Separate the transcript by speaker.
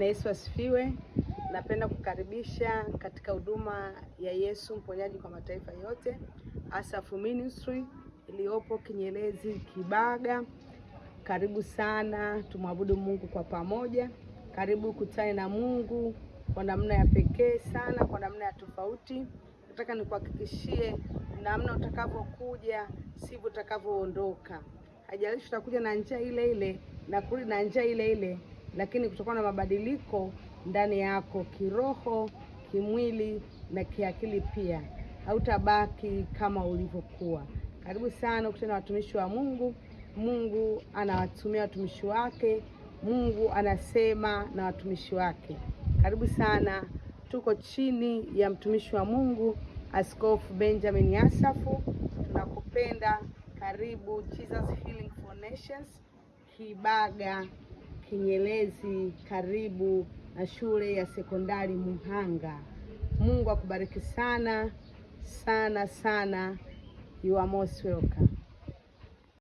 Speaker 1: Yesu asifiwe. Napenda kukaribisha katika huduma ya Yesu mponyaji kwa mataifa yote, Asafu Ministry iliyopo Kinyerezi Kibaga. Karibu sana, tumwabudu Mungu kwa pamoja. Karibu kutane na Mungu kwa namna ya pekee sana, kwa namna ya tofauti. Nataka nikuhakikishie namna utakavyokuja sivyo utakavyoondoka. Haijalishi utakuja na njia ile ile na kurudi na njia ile ile, lakini kutakuwa na mabadiliko ndani yako kiroho, kimwili na kiakili pia. Hautabaki kama ulivyokuwa. Karibu sana ukutane na watumishi wa Mungu. Mungu anawatumia watumishi wake. Mungu anasema na watumishi wake. Karibu sana, tuko chini ya mtumishi wa Mungu Askofu Benjamin Asafu. Tunakupenda. Karibu Jesus Healing for Nations, Kibaga Kinyerezi, karibu na shule ya sekondari Muhanga. Mungu akubariki sana sana sana. You are most welcome.